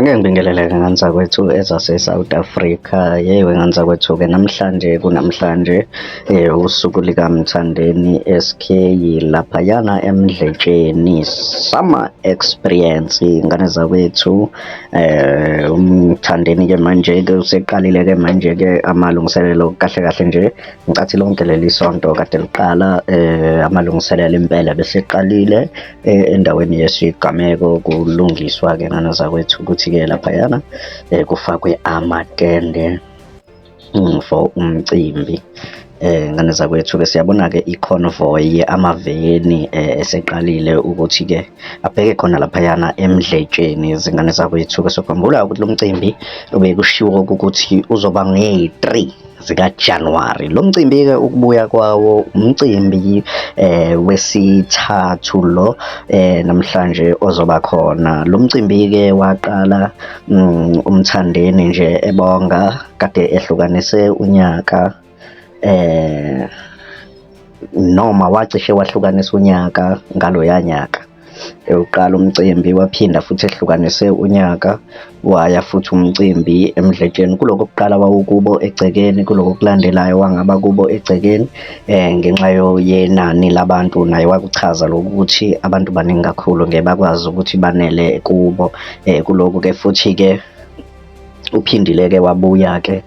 Ake ngibingelele-ke ngane zakwethu ezase-South Africa. Yeyi wengane zakwethu-ke namhlanje kunamhlanje usuku likaMthandeni S_K laphayana eMdletsheni, summer experience ngane zakwethu. UMthandeni-ke manje-ke useqalile-ke manje-ke amalungiselelo kahle kahle nje ngicathi lonke leli sonto kade liqala amalungiselelo impela beseqalile endaweni yesigameko kulungiswa-ke ngane zakwethu ukuthi-ke laphayana kufakwe amatende for umcimbi. Ngane zakwethu-ke siyabona-ke i-convoy, amaveni eseqalile ukuthi-ke abheke khona laphayana eMdletsheni zingane zakwethu-ke. Sokhumbula ukuthi lo mcimbi bekushiwo ukuthi uzoba ngeyi-three zikaJanuwari. Lo mcimbi-ke ukubuya kwawo umcimbi wesithathu lo namhlanje ozoba khona. Lo mcimbi-ke waqala uMthandeni nje ebonga kade ehlukanise unyaka noma wacishe wahlukanisa unyaka ngaloya nyaka. Ewuqala umcimbi waphinda futhi ehlukanise unyaka, waya futhi umcimbi eMdletsheni. Kuloko kuqala wawukubo egcekeni, kuloko okulandelayo wangaba kubo egcekeni ngenxa yenani labantu naye wakuchaza lokhu ukuthi abantu baningi kakhulu ngeke bakwazi ukuthi banele kubo. Kulokhu-ke futhi-ke uphindile-ke wabuya-ke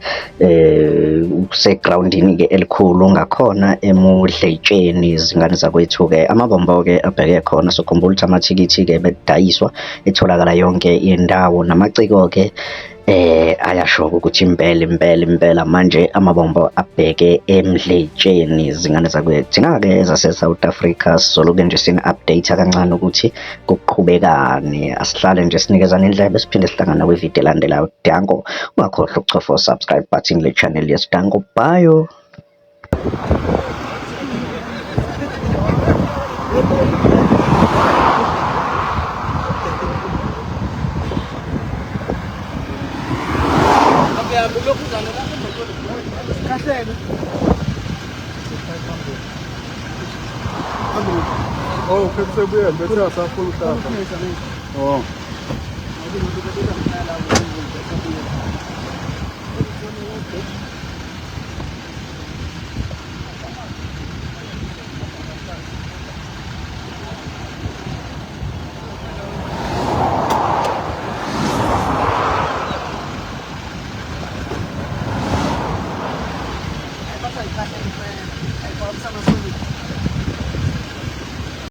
usegrawundini-ke elikhulu ngakhona eMudletsheni zingane zakwethu-ke. Amabombo-ke abheke khona, sokhumbula ukuthi amathikithi-ke bekudayiswa etholakala yonke indawo, namaciko-ke ayasho-ke ukuthi impela impela impela manje amabombo abheke eMdletsheni zingane zakwethu. Thina-ke ezase-South Africa sizoloke nje sini-update-a kancane ukuthi kuqhubekani. Asihlale nje sinikezane indlebe siphinde sihlangane kwividiyo elandelayo. Danko, ungakhohlwa ukuchofa u-subscribe button kule channel yethu. Danko, bye. Kahleke. Oh, phela sebuyele bethe asafuna uhlamba. Oh.